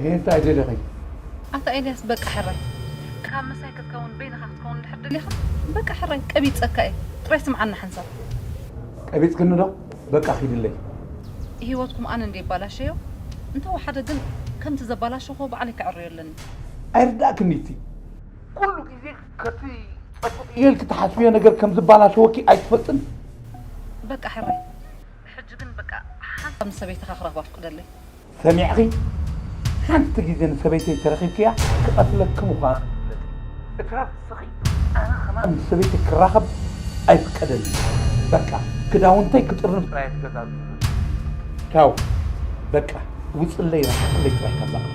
እንታይ ደለኺ? ኣታ ኤልያስ በቃ ሕራይ ካብ ምሳይ ክትከውን በይንኻ ክትከውን ድሕር ደሊኻ በቃ ሕራይ ቀቢፀካ እየ። ጥራይ ስምዓና ሓንሳብ። ቀቢፅክኒ ዶ? በቃ ኺድለይ። ህይወትኩም ኣነ እንደ ይባላሸዮ እንተወሓደ ግን ከምቲ ዘባላሸኹ ባዕለይ ክዕርዮ ኣለኒ። ኣይርዳእክኒ እቲ ኩሉ ግዜ ከቲ ጸቅጥ ኢልኪ ትሓስብዮ ነገር ከም ዝበላሸወኪ ኣይትፈልጥን። በቃ ሕራይ ሕጂ ግን በቃ ሓንሳብ ምስ ሰበይትኻ ክረኽባ ፍቅደለይ። ሰሚዕኺ? ሓንቲ ግዜ ንሰበይተይ ተረኺብክያ ክቐትለኪ ምዃኑ ክትፍለጢ። እትራብ ንስኺ ኣነ ከማን ምስ ሰበይተይ ክራኸብ ኣይፍቀደልኝ። በቃ ክዳውንተይ ክጥርንፍ ጥራይ ትገዛሉ። ቻው። በቃ ውፅለይ ራሕቅለይ ጥራይ ካብ ዛዕባ